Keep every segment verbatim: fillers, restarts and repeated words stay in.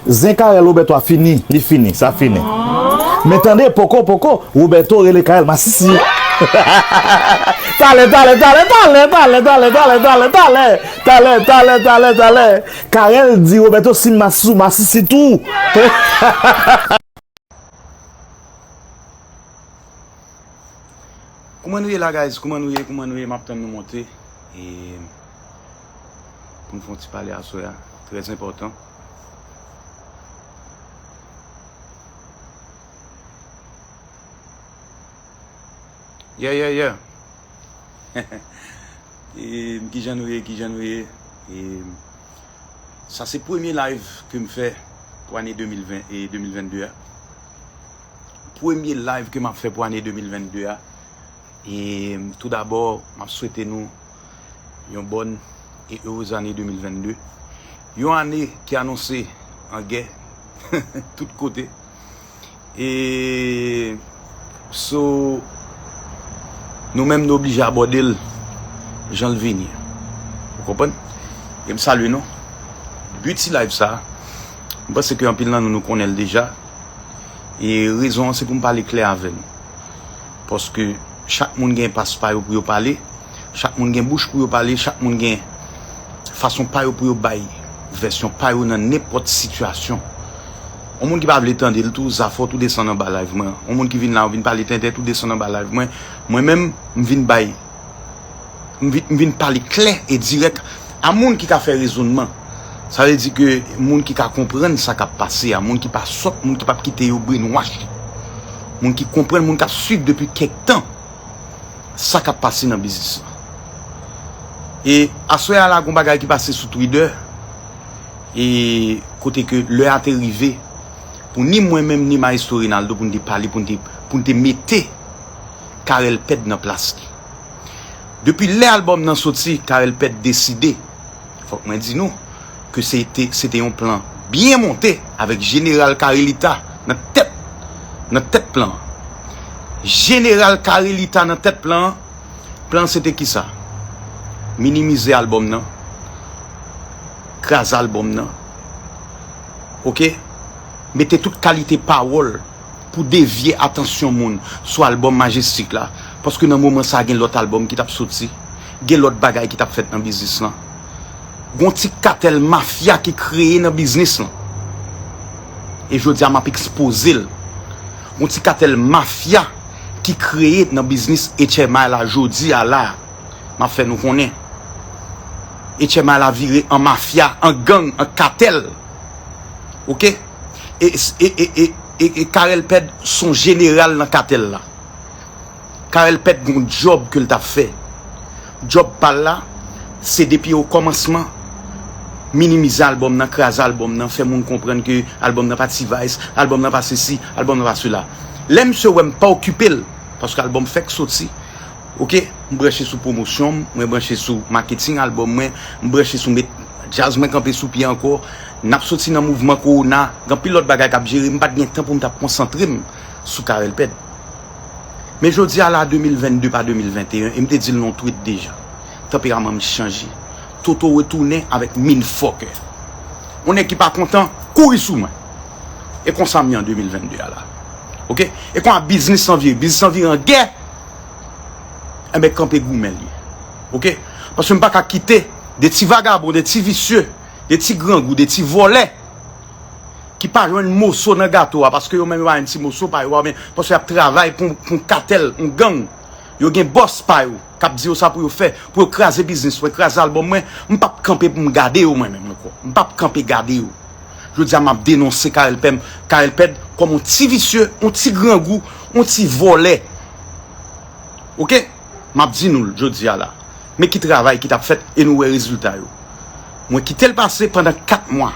Zen Carel Roberto a fini, li fini, sa fini. Men tande, poko, poko, Roberto rele Carel masisi. Talè, talè, talè, talè, talè, talè, talè, talè, talè, talè, talè, talè, talè. Carel di Roberto si m masisi, masisi tou. Kouman nou ye la, guys? Kouman nou ye? Kouman nou ye? M ap tann nou monte. E pou n fè yon ti pale aswè a. Trè enpòtan. Yeah, yeah, yeah. E kijan nou ye? Kijan nou ye? E sa se premye live ke m fè pou ane de mil ven e de mil vennde a. Premye live ke m ap fè pou ane de mil vennde a. E tou dabò, m ap swete nou yon bòn e erez ane de mil vennde. Yon ane ki anonse an gè tout kote. E so, nou menm nou oblije abòde l jan l vini. Ou konprann? E m salye nou. Bi ti live sa, m panse ke anpil nan nou, nou konnen l deja. E rezon an se pou m pale klè avè nou. Paske chak moun gen pas pa yo pou yo pale, chak moun gen bouch pou yo pale, chak moun gen fason pa yo pou yo bay vèsyon pa yo nan nenpòt sitiyasyon. Yon moun ki pa vle tande l tou, Zafò tou desann anba live mwen. Yon moun ki vin la, ou vin pale tenten tou desann anba live mwen. Mwen menm, m vin bay, m vin, m vin pale klè e dirèk a moun ki ka fè rezònman. Sa vle di ke moun ki ka konprann sa k ap pase a, moun ki pa sòt, moun ki p ap kite yo brainwash. Moun ki konprann, moun k ap swiv depi kèk tan sa k ap pase nan biznis lan. E aswè a la, gon bagay ki pase sou Twitter, e kote ke lè a te rive pou ni mwen menm, ni Maestro Reynaldo, pou n te pale, pou n te, pou n te mete Carel Pèd nan plas li. Depi lè albòm nan soti, Carel Pèd deside, fòk mwen di nou, ke se te, se te yon plan byen monte avèk Jeneral Carelita nan tèt, nan tèt plan an. Jeneral Carelita nan tèt plan an, plan an se te kisa? Minimize albòm nan, kraze albòm nan, oke? Mete tout kalite pawòl pou devye atansyon moun sou albòm Majestic la, paske nan moman sa a gen lòt albòm ki t ap soti, gen lòt bagay ki t ap fèt nan biznis lan. Gon ti katèl mafya ki kreye nan biznis lan. E jodi a m ap ekspoze l. Gon ti katèl mafya ki kreye nan biznis H M I la jodi a la. M ap fè nou konnen. H M I la vire an mafya, an gang, an katèl. Oke? E, e, e, e, e, e Carel Pèd se yon jeneral nan katèl la. Carel Pèd gon djòb ke l t ap fè. Djòb pa l la, se depi o kòmansman, minimize albòm nan, kraze albòm nan, fè moun konprann ke albòm nan pa T-Vice, albòm nan pa sesi, albòm nan pa sela. Lè misye wè m pa okipe l, paske albòm fèk soti, oke, m branche sou pwomosyon m, mwen branche sou maketing albòm mwen, m branche sou met djaz mwen kanpe sou pye ankò. N ap soti nan mouvman kowona, gen anpil lòt bagay k ap jere, m pa t gen tan pou m t ap konsantre m sou Carel Pèd. Men jodi a la, de mil vennde pa de mil venteyen, e m te di l nan yon tweet deja, tanperaman m chanje. Toto retounen avèk min fòkè. Yon nèg ki pa kontan, kouri sou mwen. E konsa m ye an de mil vennde a la. Oke? E konsa biznis lan vire, biznis lan vire an gè. Enben, kanpe goumen l ye. Oke? Paske m pa ka kite de ti vagabon, de ti visye, de ti grangou, de ti vòlè ki pa jwenn moso nan gato a, paske yo menm yo pa jwenn ti moso pa yo a, men paske y ap travay pou, pou yon katèl, yon gang. Yo gen bòs pa yo k ap di yo sa pou yo fè, pou yo kraze biznis mwen, kraze albòm mwen. M p ap kanpe pou m gade yo mwen menm ankò. M p ap kanpe gade yo. Jodi a, m ap denonse Carel Pèm, Carel Pèd kòm yon ti visye, yon ti grangou, yon ti vòlè. Oke? M ap di nou l jodi a la. Men ki travay ki t ap fèt e nou wè rezilta yo. Mwen kite l pase pandan kat mwa.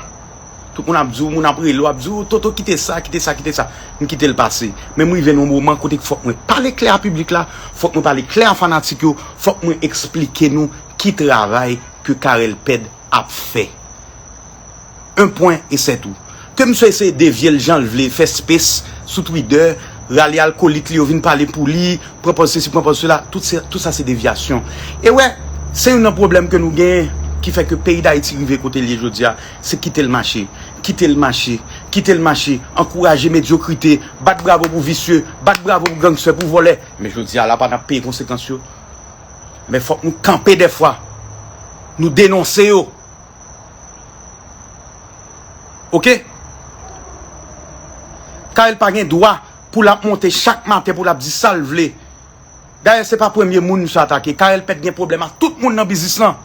Tout moun ap di w, moun ap rele w, ap di w, "Toto, kite sa, kite sa, kite sa." M kite l pase. Men m rive nan yon moman kote k fòk mwen pale klè a piblik la, fòk mwen pale klè a fanatik yo, fòk mwen eksplike nou ki travay ke Carel Pèd ap fè. Un point et c'est tout. Ke misye eseye devye l jan l vle, fè space sou Twitter, rale alkolik li yo vin pale pou li, pran pòz sesi, pran pòz sela, tout se, tout sa se devyasyon. E wè, se youn nan pwoblèm ke nou genyen ki fè ke peyi Dayiti rive kote l ye jodi a, se kite l mache. Kite l mache, kite l mache, ankouraje medyokrite, bat bravo pou visye, bat bravo pou gangstè, pou vòlè. Men jodi a la pa n ap peye konsekans yo. Men fòk nou kanpe dèfwa. Nou denonse yo. Oke? Carel pa gen dwa pou l ap monte chak maten pou l ap di sa l vle. Dayè, se pa premye moun misye atake. Carel Pèt gen pwoblèm ak tout moun nan biznis lan.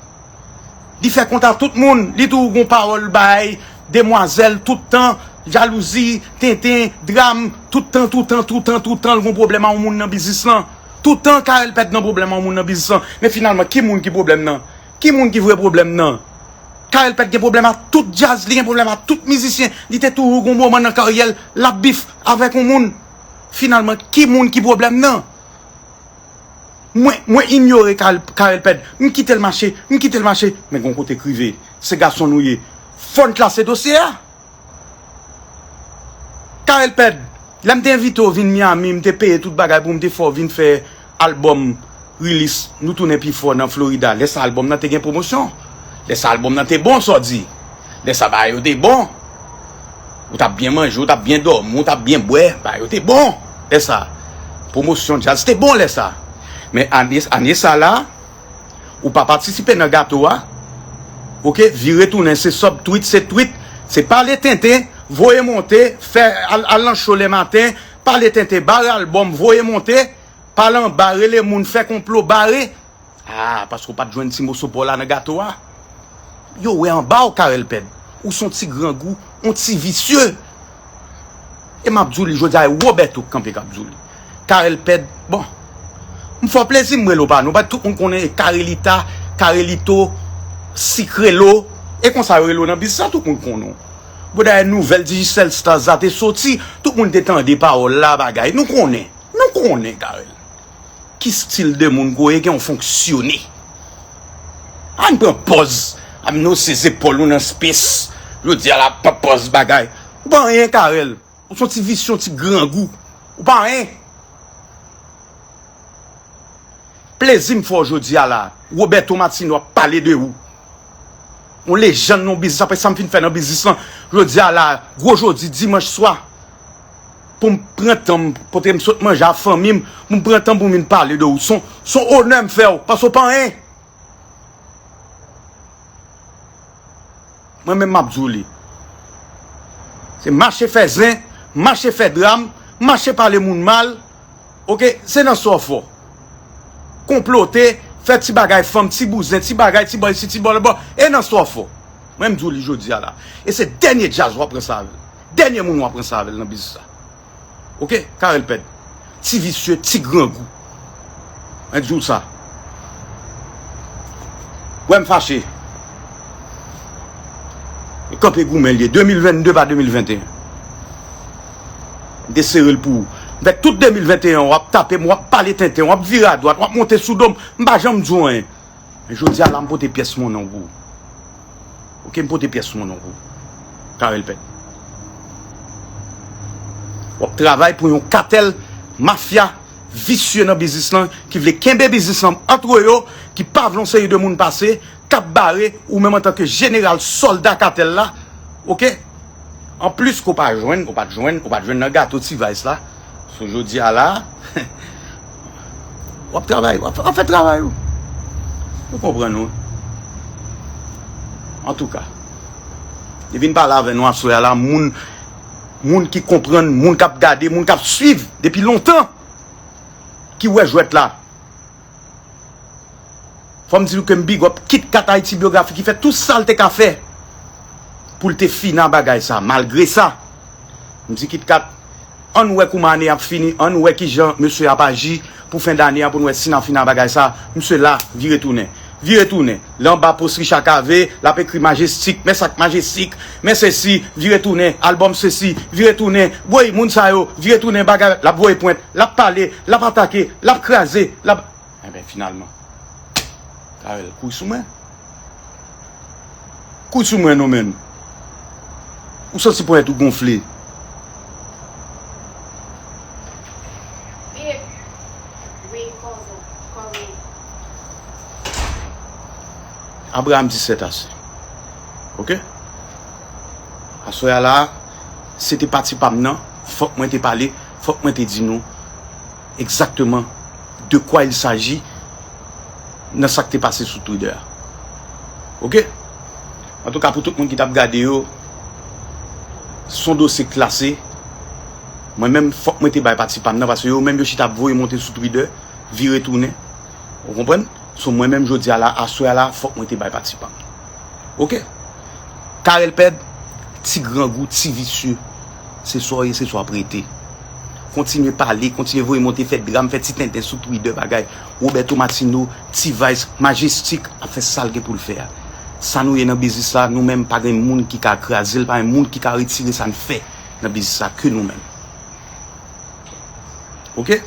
Li fè kont a tout moun. Li tou gon pawòl bay demwazèl tout tan, jalouzi, tenten, dram, tout tan, tout tan, tout tan, tout tan, l gon pwoblèm a yon moun nan biznis lan. Tout tan, Carel Pèt gen pwoblèm a yon moun nan biznis lan. Men finalman, ki moun ki pwoblèm nan? Ki moun ki vre pwoblèm nan? Carel Pèt gen pwoblèm a tout djaz, li gen pwoblèm a tout mizisyen. Li te toujou gon moman nan karyè l, l ap bif avèk yon moun. Finalman, ki moun ki pwoblèm nan? Mwen, mwen inyore Carel, Carel Pèt. M kite l mache, m kite l mache. Men gon kote k rive. Se gason nou ye. Fò n klase dosye a. Carel Pèt, lè m te envite w vin Miami, m te peye tout bagay pou m te fè w vin fè albòm release, nou tounen pi fò nan Florida. Lè sa albòm nan te gen pwomosyon. Lè sa albòm nan te bon, sa w di. Lè sa bagay yo te bon. Ou t ap byen manje, ou t ap byen dòmi, ou t ap byen bwè. Bagay yo te bon. Lè sa. Pwomosyon djaz te bon lè sa. Men ane, ane sa la, ou pa patisipe nan gato a. Oke, vire tounen, se sub tweet, se tweet, se pale tenten, voye monte, fè al, al nan cho lè maten, pale tenten, bare albòm, voye monte, pale anba, rele moun, fè konplo, bare. Ah, paske w pa t jwenn ti moso pa w la nan gato a. Yo wè anba w, Carel Pèt. Ou se yon ti grangou, yon ti visye. E m ap di w li jodi a, e Roberto k kanpe k ap di w li. Carel Pèt, bon. M fè w plezi, m rele w pa non. Paske tout moun konnen e Carelita, Carelito, Sikrelo. E konsa yo rele w nan biznis la, tout moun konnen w. Bon, dayè, nouvèl Digicel Stars la te soti, tout moun te tande pawòl la, bagay. Nou konnen. Nou konnen, Carel. Ki stil de moun ke w ye, gen yon fonksyone. Ann pran pòz, ap nose zepòl ou nan space. Jodi a la, pran pòz bagay. Ou pa anyen, Carel. Ou se yon ti visye, yon ti grangou. Ou pa anyen. Plezi m fè w jodi a la. Roberto Martino ap pale de ou. Yon lejann nan biznis, apre sa m fin fè nan biznis lan. Jodi a la, gwo jodi, dimanch swa, pou m pran tan m, kote m sot manje a fanmi m, pou m pran tan pou m vin pale de ou. Se yon, se yon onè m fè w, paske w pa anyen. Mwen menm m ap di w li. Se mache fè zen, mache fè dram, mache pale moun mal. Oke, se nan sa w fò. Konplote, fè ti bagay fanm, ti bouzen, ti bagay, ti bò isi, ti bò lòtbò, e nan sa w fò. Mwen m di w li jodi a la. E se dènye djaz w ap ranse avè l. Dènye moun w ap ranse avè l nan biznis sa. Oke, Carel Pèt. Ti visye, ti grangou. Mwen di w sa. Wè m fache. E kanpe goumen l ye. De mil vennde pa de mil venteyen. M te sere l pou ou. M fè tout de mil venteyen, w ap tape m, w ap pale tenten, w ap vire adwat, w ap monte sou do m. M pa janm di w anyen. Men jodi a la, m pote pyès monnen w pou ou. Oke, m pote pyès monnen w pou ou. Carel Pèt. W ap travay pou yon katèl mafya visye nan biznis lan, ki vle kenbe biznis lan antre yo, ki pa vle yon seri de moun pase, k ap bare, ou menm antanke jeneral sòlda katèl la, oke? Anplis, ke w pa jwenn, ou pa t jwenn, ou pa t jwenn nan gato T-Vice la. So, jodi a la, w ap travay, w ap, w ap fè travay ou. Ou konprann ou? Antouka, li vin pale avè nou aswè a la, moun, moun ki konprann, moun k ap gade, moun k ap swiv depi lontan, ki wè jwèt la. Fò m di w ke m big up Kit Kat Haïti Biographie ki fè tout sa l te ka fè pou l te fini a bagay sa. Malgre sa, m di Kit Kat, ann wè kouman ane ap fini, ann wè kijan mesye ap aji pou fen dane a, pou n wè si n a fini a bagay sa. Mesye la, vire tounen. Vire tounen. L anba post Richard Cavé, l ap ekri Majestic, men sa k Majestic, men sesi, vire tounen, albòm sesi, vire tounen, woy, moun sa yo, vire tounen, bagay, l ap voye pwent, l ap pale, l ap atake, l ap kraze, l ap Enben, finalman, Carel, kouri sou mwen. Kouri sou mwen non, menn. Ou santi ponyèt ou gonfle. Abraham di sèt ase. Oke? Aswè a la, se te pati pa m nan, fòk mwen te pale, fòk mwen te di nou egzakteman de quoi il s'agit nan sa k te pase sou Twitter a. Oke? Antouka, pou tout moun ki t ap gade yo, se yon dosye klase. Mwen menm, fòk mwen te bay pati pa m nan, paske yo menm yo chita ap voye monte sou Twitter, vire tounen. Ou konprann? So, mwen menm, jodi a la, aswè a la, fòk mwen te bay pati pa m. Oke? Karèl Pèd, ti grangou, ti visye. Se sa w ye, se sa w ap rete. Kontinye pale, kontinye voye monte, fè dram, fè ti tenten sou Twitter, bagay. Roberto Martino, T-Vice, Majestic ap fè sa l gen pou l fè a. Sa nou ye nan biznis la, nou menm pa gen moun ki ka kraze l, pa gen moun ki ka retire sa n fè nan biznis la ke nou menm. Oke?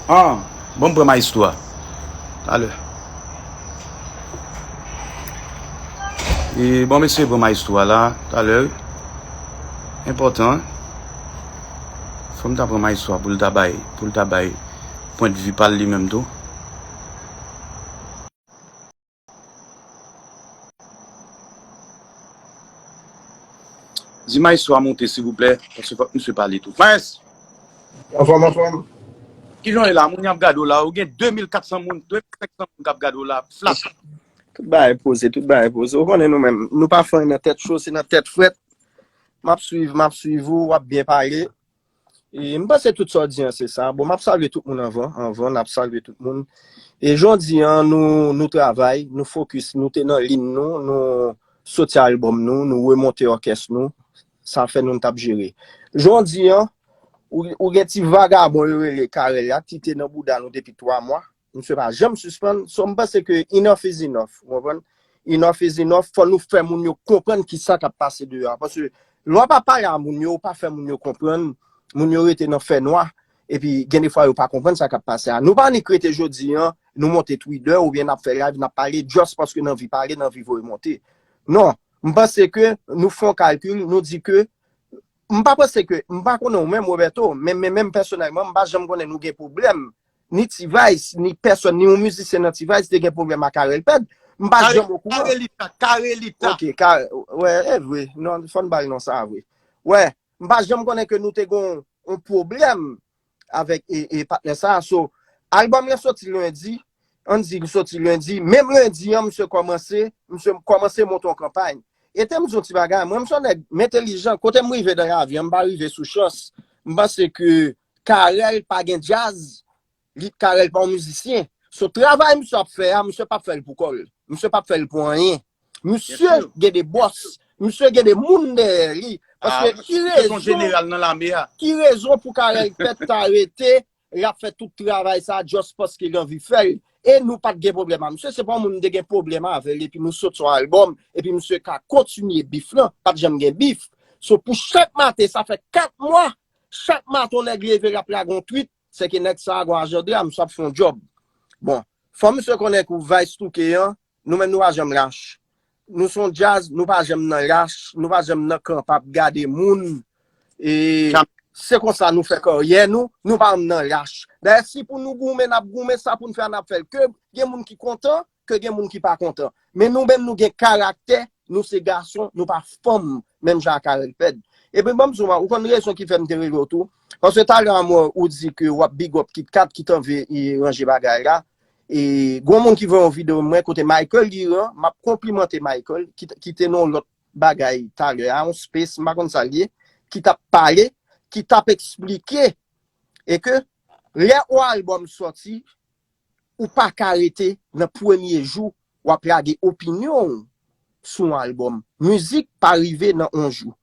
Ah, bon, m pran maestro a. Talè. E, bon, mesye, pran maestro a la, talè. Enpòtan, wi. Fò m ta pran maestro a pou l ta bay, pou l ta bay pwendvi pa l li menm tou. Di maestro a monte, silvouplè, paske fòk misye pale tou. Maes! Anfòm, anfòm. Kijan w ye la? Moun y ap gade w la, ou gen de mil kat san moun, de mil senk san moun k ap gade w la, flat. Tout bagay poze, tout bagay poze. Ou konnen nou menm, nou pa fè anyen nan tèt cho, se nan tèt frèt. M ap swiv, m ap swiv ou, w ap byen pale. E m panse tout sa w di an se sa. Bon, m ap salye tout moun anvan, anvan, n ap salye tout moun. E jodi an, nou, nou travay, nou fokis, nou te nan liy nou, nou soti albòm nou, nou remonte òkès nou. Sa fè nou, n t ap jere. Jodi an, ou, ou gen ti vagabon yo rele Karèl la, ki te nan bouda nou depi twa mwa. Misye pa janm sispann. So, m panse ke enough is enough, ou konprann? Enough is enough, fò nou fè moun yo konprann kisa k ap pase deyò a. Paske lè w pa pale a moun yo, ou pa fè moun yo konprann, moun yo rete nan fènwa, epi gen de fwa yo pa konprann sa k ap pase a. Nou pa annik rete jodi an, nou monte Twitter oubyen n ap fè live, n ap pale, just paske n anvi pale, n anvi voye monte. Non, m panse ke nou fè yon kalkil, nou di ke m pa panse ke, m pa konnen ou menm, Roberto, men, men menm pèsonèlman, m pa janm konnen nou gen pwoblèm. Ni T-Vice, ni pèsonn, ni yon mizisyen nan T-Vice te gen pwoblèm ak Carel Pèd. M pa janm okouran. Carelita, Carelita. Ok, ka, wè, e vre. Non, fò n ba l non sa a vre. Wè, m pa janm konnen ke nou te gen yon pwoblèm avèk e, e patnè sa a. So, albòm lan soti lendi, ann di l soti lendi, menm lendi an, misye kòmanse, misye kòmanse monte yon kanpay. E te m di yon ti bagay, mwen, m se yon nèg, m entelijan, kote m rive nan lavi an, m pa rive sou chans. M panse ke Carel pa gen djaz, li, Carel pa yon mizisyen. So, travay misye ap fè a, misye p ap fè l pou kò l. Misye p ap fè l pou anyen. Misye gen de bòs. Misye gen de moun dèyè li. Paske ki rezon, ki rezon pou Carel Pèd ta rete, l ap fè tout travay sa just paske l anvi fè l? E nou pa t gen pwoblèm a misye. Se pa yon moun m te gen pwoblèm avè l, epi nou sot sou albòm, epi misye ka kontinye bif lan. Pa t janm gen bif. So, pou chak maten, sa fè kat mwa, chak maten, yon nèg leve, l ap lage yon tweet, se ke nèg sa a gon ajanda, misye ap fè yon djòb. Bon, fò misye konnen kou Vice touke an, nou menm nou pa janm lach. Nou se yon djaz, nou pa janm nan lach, nou pa janm nan kanpe ap gade moun. E se konsa nou fè karyè nou, nou pa janm nan lach. Dayè, si pou nou goumen, n ap goumen, sa pou n fè a, n ap fè l. Ke gen moun ki kontan, ke gen moun ki pa kontan. Men nou menm nou gen karaktè, nou se gason, nou pa fanm, menm jan ak Carel Pèd. Epi ban m di w, ou konn rezon ki fè m te rele w tou? Paske talè a mwen ou di ke w ap big up Kit Kat ki t anvi ranje bagay la. E gon moun ki voye yon videyo mwen kote Michael Guiran, m ap konplimante Michael, ki, ki te nan yon lòt bagay talè a, yon space, m pa konn sa l ye, ki t ap pale, ki t ap eksplike, e ke lè yon albòm sòti, ou pa ka rete nan premye jou, w ap lage opinyon w sou yon albòm. Mizik pa rive nan yon jou.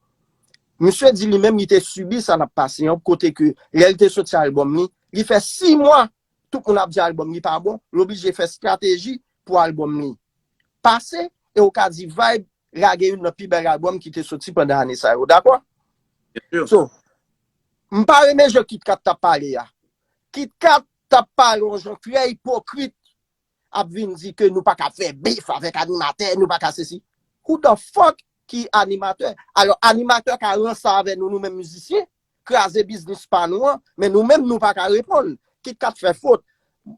Misye di li menm li te sibi sa n ap pase an, kote ke lè l te soti albòm li, li fè sis mwa, tout moun ap di albòm li pa bon, l oblije fè estrateji pou albòm li pase, e ou ka di Vibe lage youn nan pi bèl albòm ki te soti pandan ane sa yo, dakò? So, m pa renmen jan Kit Kat t ap pale a. Kit Kat t ap pale yon jan trè ipokrit, ap vin di ke nou pa ka fè bif avèk animatè, nou pa ka sesi. Who the fuck ki animatè? Alò, animatè ka ranse avè nou, nou menm mizisyen, kraze biznis pa nou an, men nou menm nou pa ka reponn. Kit Kat fè fot.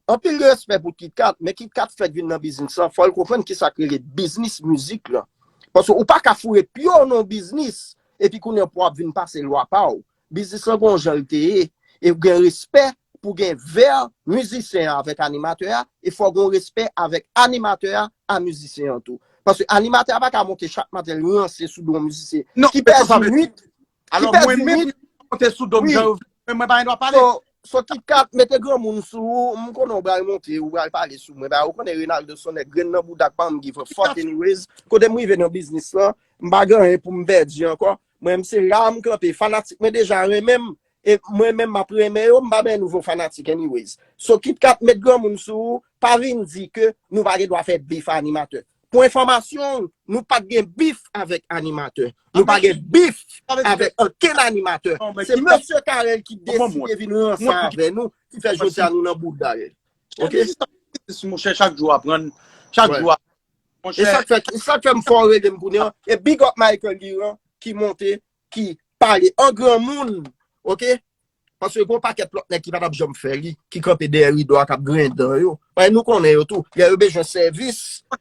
Anpil respè pou Kit Kat, men Kit Kat fèk vin nan biznis lan, fò l konprann kisa k rele biznis mizik lan. Paske ou pa ka foure pye w nan yon biznis, epi kounye a pou w ap vin pase lwa pa w. Biznis lan gon jan l te ye, e gen respè pou gen vè mizisyen an avèk animatè a, e fò gen respè avèk animatè a a mizisyen an tou. Paske animatè a pa ka monte chak maten li ranse sou do yon mizisyen ki pèdi nwit, ki pèdi nwit. Alò mwen menm, monte sou do m jan yo vle, men mwen pa gen dwa pale. So, so Kit Kat, mete granmoun sou ou, m konnen w pral monte, ou pral pale sou mwen. Ba, ou konnen Renaldo se yon nèg grenn nan bouda k pa janm give a fuck anyways. Kote m rive nan biznis lan, m pa gen anyen pou m pèdi ankò. Mwen menm se la m kanpe, fanatik mwen deja renmen m, e mwen menm m ap renmen yo, m pa bezwen nouvo fanatik anyways. So Kit Kat, met granmoun sou ou, pa vin di ke nou pa gen dwa fè bif a animatè. Pou enfòmasyon w, nou pa t gen bif avèk animatè. Nou pa gen bif avèk okenn animatè. Se mesye Carel ki deside vin ranse avè nou, ki fè jodi a nou nan bouda l. Ok? Monchè, chak jou aprann, chak jou aprann. E sa k fè, e sa k fè m fò rele m kounye a. E big up Michael Guiran ki monte, ki pale an granmoun. Ok? Paske gon pakèt lòt nèg ki pa t ap janm fè li, ki kanpe dèyè rido a, k ap griyen dan yo. Paske nou konnen yo tou. Lè yo bezwen sèvis,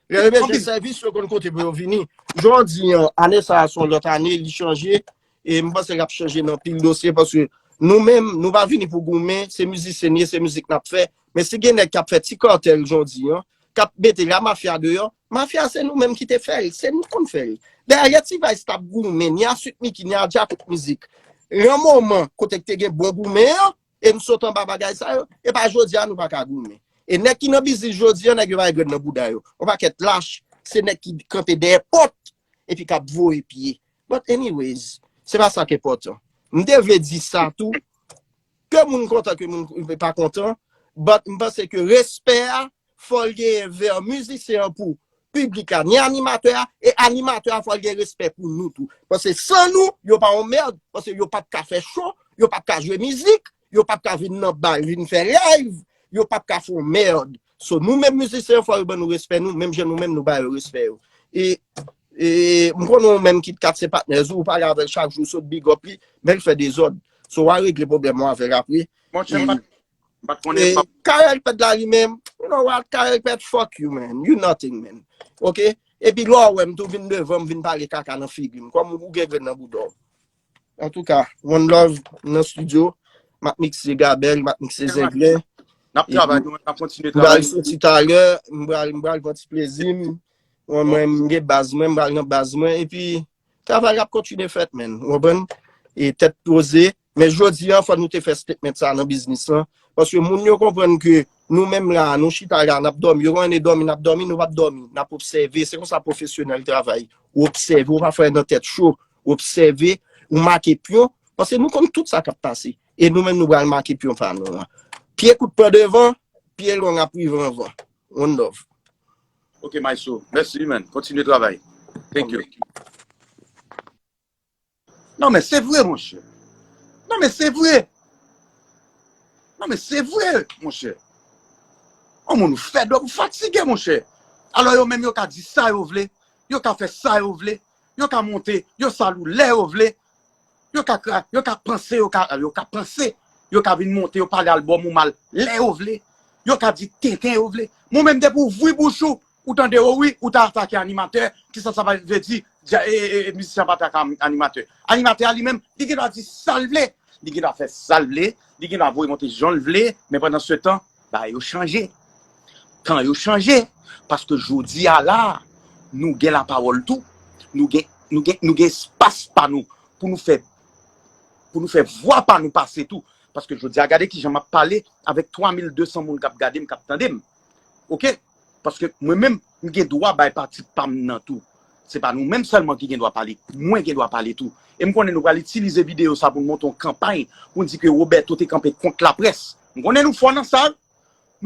lè yo bezwen sèvis, yo konn kote pou yo vini. Jan w di an, ane sa a se yon lòt ane, li chanje. E m panse l ap chanje nan pil dosye, paske nou menm, nou pa vini pou goumen, se mizisyen n ye, se mizik n ap fè. Men si gen nèg k ap fè ti kantèl jan w di an, k ap mete la mafya deyò, mafya se nou menm ki te fè l, se nou konn fè l. Dayè, lè T-Vice t ap goumen, ni a Sweet Micky, ni a Djakout Mizik, nan moman kote k te gen bon goumen an, e n sot anba bagay sa yo, e pa jodi a nou pa ka goumen. E nèg ki nan biznis jodi a, nèg yo pa gen grenn nan bouda yo. Yon pakèt lach, se nèg ki kanpe dèyè pòt, epi k ap voye pye. But anyways, se pa sa k enpòtan. M te vle di sa tou, ke moun kontan, ke moun pa kontan, but m panse ke respè a, fò l genyen vè mizisyen an pou piblik la, ni animatè a, e animatè a fò l gen respè pou nou tou. Paske san nou, yo pa yon mèd, paske yo p ap ka fè cho, yo p ap ka jwe mizik, yo p ap ka vin nan bal, vin fè live, yo p ap ka fè yon mèd. So, nou menm mizisyen, fò yo ban nou respè nou, menm jan nou menm nou ba yo respè yo. E, e m konnen w menm Kit Kat se patnè ou, ou pale avè l chak jou, sot big up li, men l fè dezòd. So, w a regle pwoblèm ou avè l apre. Monchè, m pa t, m pa t konnen. E Carel pèd la li menm, you know what, Carel pèd, fuck you, man. You nothing, man. Ok? Epi lè w wè m tou vin devan m, vin pale kaka nan figi m. Kòm ou gen grenn nan bouda w. Antouka, one love nan estidyo. M ap mikse Gabèl, m ap mikse Zenglen. N ap travay, nou, n ap kontinye travay. M pral soti talè, m pral, m pral pran ti plezi m. Mwen, mwen, m gen baz mwen, m pral nan baz mwen. Epi, travay la ap kontinye fèt, man. Ou konprann? E tèt poze. Men jodi a, fò nou te fè statement sa nan biznis lan. Paske moun yo konprann ke nou menm la, nou chita la, n ap dòmi. Yo konnen dòmi, n ap dòmi, nou p ap dòmi. N ap obsève. Se konsa pwofesyonèl travay. Ou obsève, ou pa fè nan tèt cho. Ou obsève, ou make pyon. Paske nou konn tout sa k ap pase. E nou menm, nou pral make pyon pa nou an. Pye kout pran devan, pye long ap rive anvan. One love. Ok, Maestro. Mèsi, man. Kontinye travay. Thank you. Non, men se vre, monchè. Non, men se vre. Non, men se vre, monchè. Yon moun ou fèdòp, ou fatige, monchè. Alò, yo menm, yo ka di sa yo vle. Yo ka fè sa yo vle. Yo ka monte, yo sal ou lè yo vle. Yo ka kra-, yo ka panse, yo ka, yo ka panse. Yo ka vin monte, yo pale albòm ou mal lè yo vle. Yo ka di tenten yo vle. Mwen menm, depi w ouvri bouch ou, ou tande, o wi, ou ta atake animatè, kisa sa vle di, dja-, e, e, e, mizisyen ap atake an-, animatè. Animatè a li menm, li gen dwa di sa l vle, li gen dwa fè sa l vle, li gen dwa voye monte jan l vle, men pandan se tan, bagay yo chanje. Tan yo chanje, paske jodi a la, nou gen lapawòl tou, nou gen, nou gen, nou gen espas pa nou, pou nou fè, pou nou fè vwa pa nou pase tou. Paske jodi a, gade kijan m ap pale avèk twa mil de san moun k ap gade m, k ap tande m. Ok? Paske mwen menm, m gen dwa bay pati pa m nan tou. Se pa nou menm sèlman ki gen dwa pale. Mwen gen dwa pale tou. E m konnen nou pral itilize videyo sa pou n monte yon kanpay, pou n di ke Roberto te kanpe kont laprès. M konnen nou fò nan sa, wi.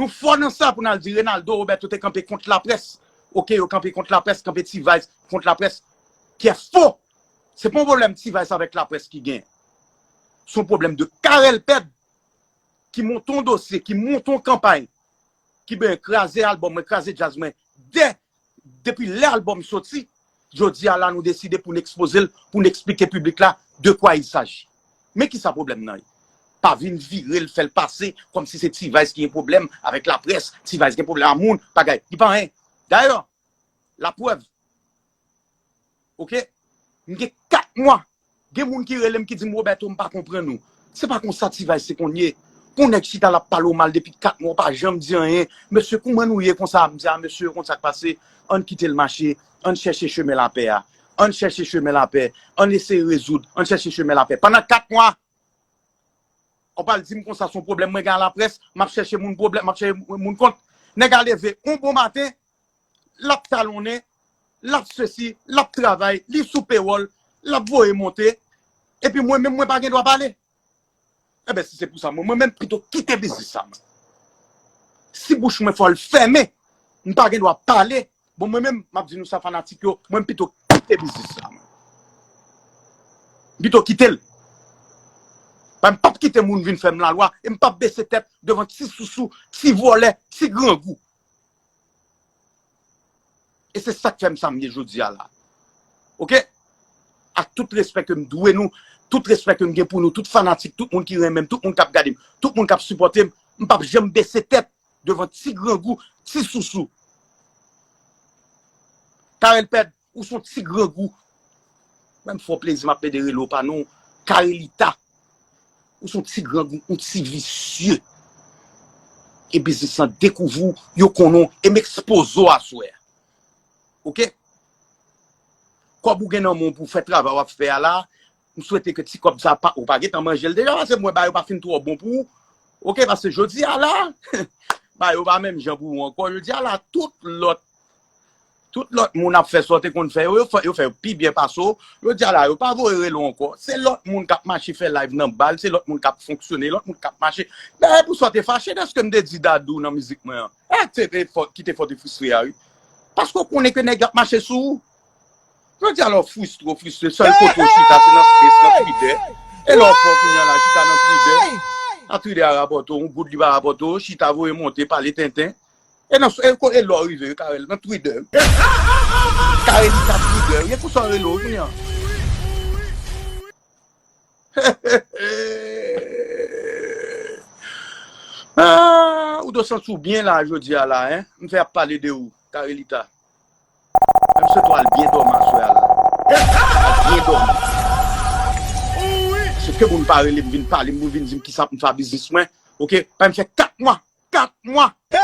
Nou fò nan sa pou n al di Renaldo, Roberto te kanpe kont laprès. Ok, yo kanpe kont laprès, kanpe T-Vice kont laprès. Ki fo. Se pa yon pwoblèm T-Vice avèk laprès ki gen. Se yon pwoblèm de Carel Pèd ki monte yon dosye, ki monte yon kanpay, ki ben kraze albòm mwen, kraze djaz mwen. Dè, depi lè albòm soti, jodi a la nou deside pou n ekspoze l, pou n eksplike piblik la de quoi il s'agit. Men kisa pwoblèm nan ye? pa vin vire l, fè l pase kòmsi se T-Vice ki gen pwoblèm avèk laprès, T-Vice gen pwoblèm a moun, bagay. Li pa anyen. Dayè, laprèv, oke? M gen kat mwa. Gen moun ki rele m ki di m, "Roberto, m pa konprann ou." Se pa konsa T-Vice se konn ye. Pou nèg chita l ap pale w mal depi kat mwa, w pa janm di anyen. Mesye, kouman nou ye konsa? M di, "A, mesye, konn sa k pase. Ann kite l mache. Ann chèche chemen lapè a. Ann chèche chemen lapè. Ann eseye rezoud. Ann chèche chemen lapè." Pandan kat mwa, w pral di m konsa se yon pwoblèm mwen gen a laprès, m ap chèche moun pwoblèm, m ap chèche moun kont. Nèg a leve yon bon maten, l ap talonnen, l ap sesi, l ap travay, li sou pewòl, l ap voye monte, epi mwen menm mwen pa gen dwa pale. Enben, si se pou sa, mwen, mwen menm pito kite biznis sa, mwen. Si bouch mwen fò l fèmen, m pa gen dwa pale, bon, mwen menm, m ap di nou sa, fanatik yo, mwen m pito kite biznis sa, mwen. M pito kite l. Paske m p ap kite moun vin fè m lalwa, e m p ap bese tèt devan ti sousou, ti vòlè, ti grangou. E se sa k fè m sa m ye jodi a la. Oke? Ak tout respè ke m dwe nou, tout respè ke m gen pou nou, tout fanatik, tout moun ki renmen m, tout moun k ap gade m, tout moun k ap sipòte m, m p ap janm bese tèt devan ti grangou, ti sousou. Carel Pèd, ou se yon ti grangou. Mwen m fè w plezi, m ap plede rele w pa non. Carelita. Ou se yon ti grangou, yon ti visye. E biznis lan dekouvri w, yo konnen w, e m ekspoze w aswè a. Oke? Kòb ou gen nan men w pou w fè travay w ap fè a la, m swete ke ti kòb sa pa, ou pa gentan manje l deja, paske m wè bagay yo pa fin twò bon pou ou. Oke, paske jodi a la, bagay yo pa menm jan pou ou ankò. Jodi a la, tout lòt, tout lòt moun ap fè sa w te konn fè yo, yo fè, yo fè yo pi byen pase w. Jodi a la, yo pa voye rele w ankò. Se lòt moun k ap mache fè live nan bal, se lòt moun k ap fonksyone, lòt moun k ap mache. Dayè, pou sa w te fache dèske m te di Dadou nan mizik mwen an. E se te fò, ki te fè w te fristre a, wi. Paske w konnen ke nèg yo ap mache sou ou. Jodi a la w fristre, w fristre, sèl kote w chita se nan Space, nan Twitter. E lè w fò kounye a la, chita nan Twitter. A Twitter a rapòte w, yon goud li pa rapòte w, chita voye monte, pale tenten. E nan, e ko-, e lè w rive, Carel, nan Twitter. Carelita Twitter, e pou sa w rele w kounye a. Ah, ou dwe santi w byen la, jodi a la, en. M fè ap pale de ou, Carelita. M swete w al byen dòmi aswè a la. Al byen dòmi. Paske ke moun pa rele m vin pale m, pou vin di m kisa pou m fè a biznis mwen. Oke? Pa m fè kat mwa. Kat mwa. M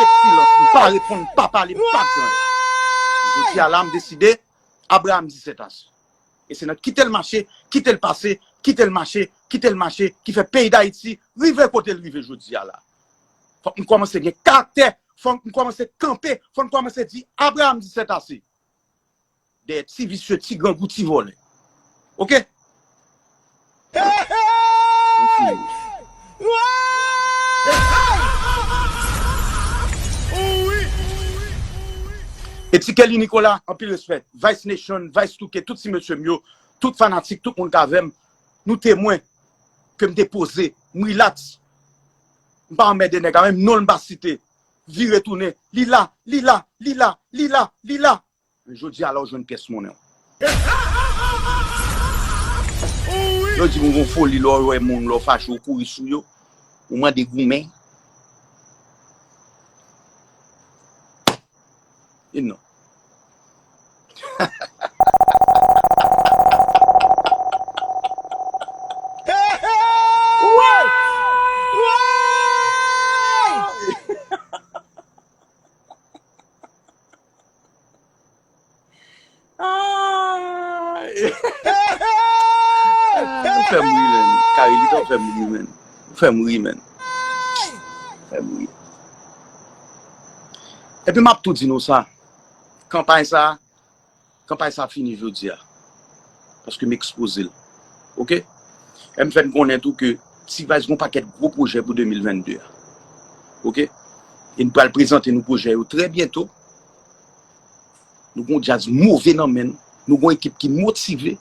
ret silans. M pa reponn, m pa pale, m pa di anyen. Jodi a la, m deside, Abraham disèt as. E se nan kite l mache, kite l pase, kite l mache, kite l mache, ki fè peyi Dayiti rive kote l rive jodi a la. Fòk m kòmanse gen karaktè, fòk m kòmanse kanpe, fòk m kòmanse di Abraham disèt ase. Dèyè ti visye, ti grangou, ti vòlè. Oke? M fini. E ti Kelly Nicolas, anpil respè. Vice Nation, Vice Touke, tout ti mesye m yo, tout fanatik, tout moun k avè m, nou temwen ke m te poze, m relax. M pa anmède nèg la, menm non l m pa site. Vire tounen. Li la, li la, li la, li la, li la. Men jodi a la w jwenn pyès monnen w. Yo di m ou gon foli lè w wè moun, lè w fache w kouri sou yo. Ou mande goumen. E non. Ay! Ou fè m ri, menn. Carelita, ou fè m ri, menn. Ou fè m ri, menn. Ou fè m ri. Epi m ap tou di nou sa. Kanpay sa, kanpay sa fini jodi a. Paske m ekspoze l. Oke? E m fè n konnen tou ke T-Vice gon pakèt gwo pwojè pou de mil vennde a. Oke? E n pral prezante nou pwojè yo trè byento. Nou gon djaz move nan men n. Nou gon ekip ki motive.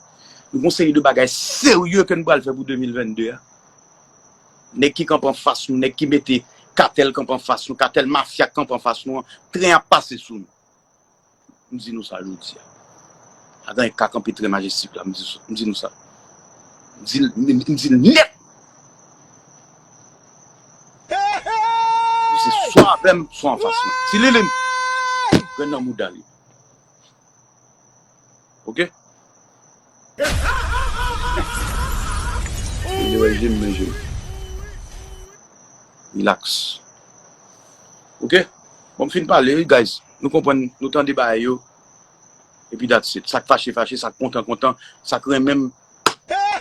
Nou gon seri de bagay serye ke n pral fè pou de mil vennde a. Nèg ki kanpe anfas nou, nèg ki mete Katèl kanpe anfas nou, Katèl mafya k kanpe anfas nou an, tren ap pase sou nou. M di nou sa jodi a. Adan e ka kanpe trè majestik la, m di, m di nou sa. M di l, m, m di l nèt. avè m, swa anfas mwen. Ti Lilin, grenn nan mouda li. Oke? Anyway, je m, men je m. Relax. Oke? Bon, m fin pale, wi, guys. Nou konprann, nou tande bagay yo. Epi that's it. Sa k fache, fache. Sa k kontan, kontan. Sa k renmen m,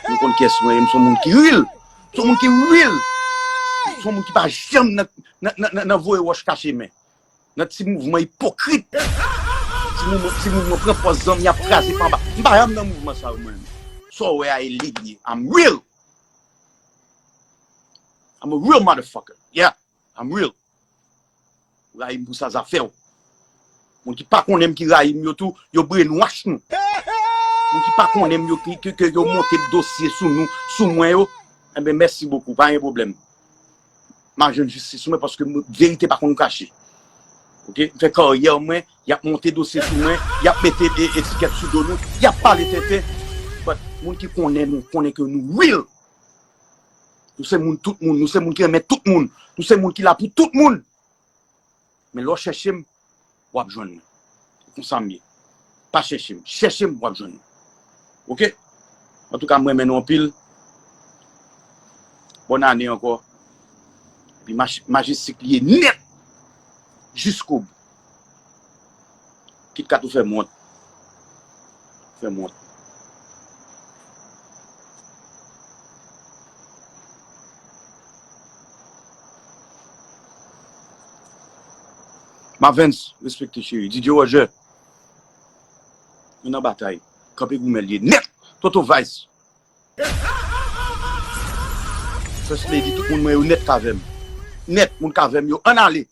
nou konn kiyès mwen ye. M se yon moun ki real. M se yon moun ki real. M se yon moun ki pa janm nan, nan, nan, nan, nan voye wòch kache men. Nan ti mouvman ipokrit. Ti mouvman, ti mouvman pran pòz zanmi ap kraze pa anba. M pa janm nan mouvman sa yo, mwen. Sa w wè a, e li l ye. I'm real. I'm a real motherfucker. Yeah, I'm real. Ou rayi m pou sa zafè w. Moun ki pa konnen m ki rayi m yo tou, yo brainwash nou. Moun ki pa konnen m yo, ki, ki, ki yo monte dosye sou nou, sou mwen yo, enben, mèsi bokou, pa gen pwoblèm. M a jwenn jistis mwen paske m, verite pa konn kache. Oke? M fè karyè mwen, y ap monte dosye sou mwen, y ap mete e, etikèt sou do nou, y ap pale tenten. But moun ki konnen nou, konnen ke nou real. Nou se moun tout moun, nou se moun ki renmen tout moun, nou se moun ki la pou tout moun. Men lè w chèche m, w ap jwenn mwen. Se konsa m ye. Pa chèche m. Chèche m, w ap jwenn mwen. Oke? Antouka, m renmen nou anpil. Bòn ane ankò. Epi maj-, Majestic li ye nèt. Jiskobou. Kit Kat ou fè m wont. Fè m wont. Mavens, respekte cheri. D J Roger, nou nan batay. Kanpe goumen l ye nèt. Toto Vice. First Lady, tout moun mwen yo nèt k avè m. Nèt, moun k avè m yo, ann ale.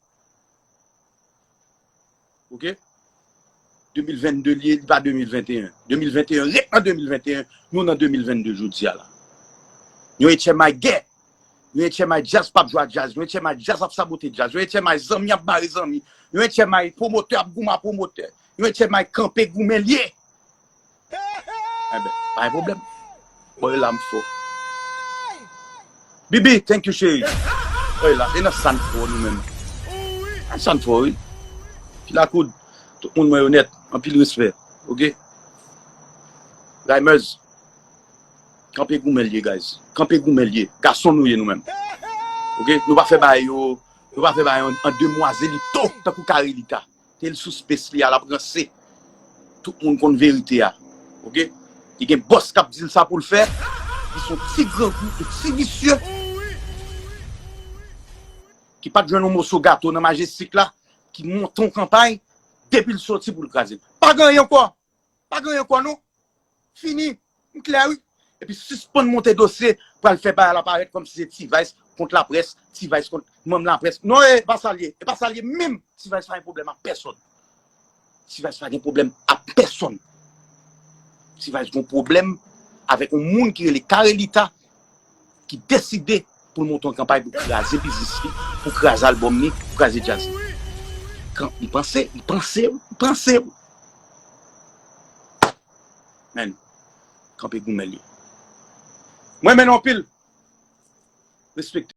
Oke? De mil vennde l ye, li pa de mil venteyen. De mil venteyen, ret nan de mil venteyen, nou nan de mil vennde jodi a la. Yon H M I gè. Yon H M I djaz p ap jwe a djaz. Yon H M I djaz ap sabote djaz. Yon H M I zanmi ap bare zanmi. Yon H M I pwomotè ap goumen a pwomotè. Yon H M I kanpe goumen l ye. Enben, pa gen pwoblèm. Bò yo la m fò. Bibi, thank you, cheri. Bò yo la, e nan sa n fò nou menm. Nan sa n fò, wi. Pilakoud, tout moun mwen yo nèt, anpil respè. Oke? Raymers, kanpe goumen l ye, guys. Kanpe goumen l ye. Gason nou ye nou menm. Oke? Nou pa fè bagay yo, nou pa fè bagay an, an demwazelito, tankou Carelita. Te l sou space li a, l ap ranse. Tout moun konn verite a. Oke? Li gen bòs k ap di l sa pou l fè. Li se yon ti grangou, yon ti visye. Ki pa t jwenn yon moso gato nan Majestic la, ki monte yon kanpay, depi l soti pou l kraze l. Pa gen anyen ankò. Pa gen anyen ankò, non. Fini. M klè, wi. Epi sispann monte dosye, pral fè bagay la parèt kòmsi se T-Vice kont laprès, T-Vice kont manm laprès. Non, e pa sa l ye. E pa sa l ye menm. T-Vice pa gen pwoblèm ak pèsonn. T-Vice pa gen pwoblèm ak pèsonn. T-Vice gen pwoblèm avèk yon moun ki rele Carelita, ki deside pou l monte yon kanpay pou kraze biznis li, pou kraze albòm li, pou kraze djaz li. Kan li panse, li panse, li panse. Men, kanpe goumen l ye. Mwen renmen nou anpil. Respekte.